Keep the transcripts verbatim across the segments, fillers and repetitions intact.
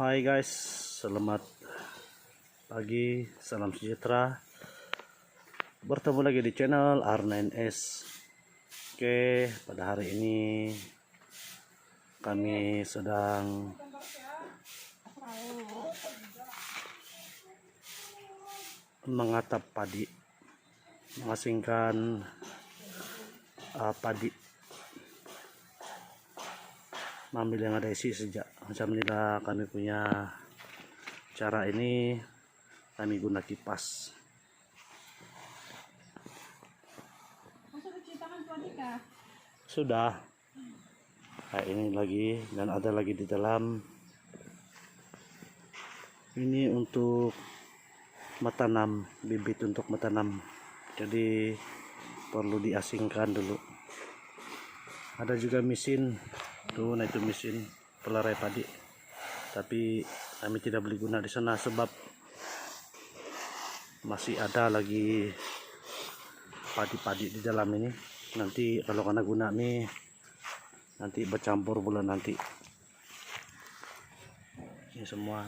Hai guys, selamat pagi, salam sejahtera. Bertemu lagi di channel R nine S. Oke, pada hari ini kami sedang mengatap padi, mengasingkan, ah, padi, mengambil yang ada isi saja. Macam inilah kami punya cara ini, kami guna kipas. Sudah. Nah, ini lagi dan ada lagi di dalam. Ini untuk menanam, bibit untuk menanam. Jadi perlu diasingkan dulu. Ada juga mesin. Tu, nah, itu mesin pelerai padi. Tapi kami tidak boleh guna di sana sebab masih ada lagi padi-padi di dalam ini. Nanti kalau kena guna ni, nanti bercampur pula nanti. Ini semua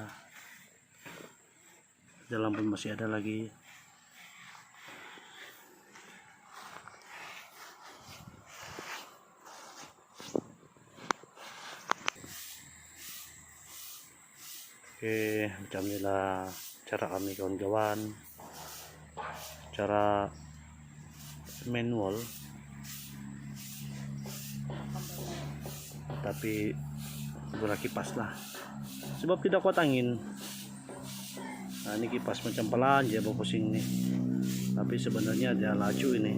dalam pun masih ada lagi. Oke, macam inilah cara kami, kawan-kawan. Cara manual, tapi guna kipas lah, sebab tidak kuat angin. Nah, ini kipas macam pelan je berpusing ni, tapi sebenarnya dia laju ini.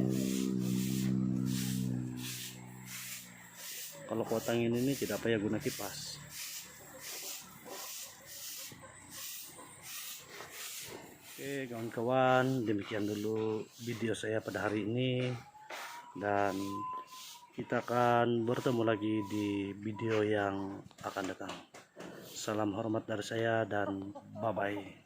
Kalau kuat angin ini tidak payah guna kipas. Oke, kawan-kawan, demikian dulu video saya pada hari ini, dan kita akan bertemu lagi di video yang akan datang. Salam hormat dari saya dan bye-bye.